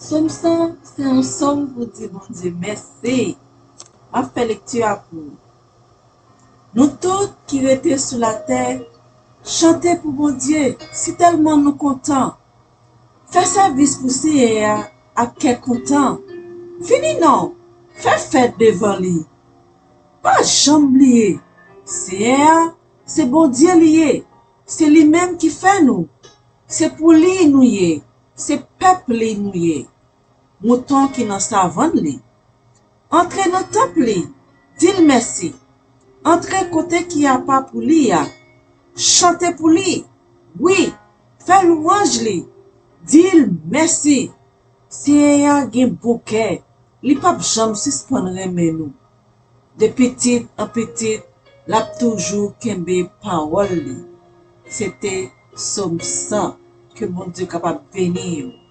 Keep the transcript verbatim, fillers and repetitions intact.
Sòm sa, se yon sòm pou di Bondye mèsi. M ap fè lekti a pou nou. Nou tout ki rete sou latè, chante pou Bondye, sitèlman nou kontan. Fè sèvis pou Senyè a ak kè kontan. Vini non, fè fèt devan li. Pa janm bliye, Senyè a, se Bondye li ye. Se li menm ki fè nou. Se pou li nou ye. Se pèp li nou ye. Mouton ki nan savann li. Antre nan tanp li, di l mèsi. Antre kote ki apa pou li a, chante pou li. Wi, fè lwanj li, di l mèsi. Senyè a gen bon kè, li p ap janm sispann renmen nou. De pitit an pitit, l ap toujou kenbe pawòl li. Se te Sòm san. Ke Bondye kapab beni w.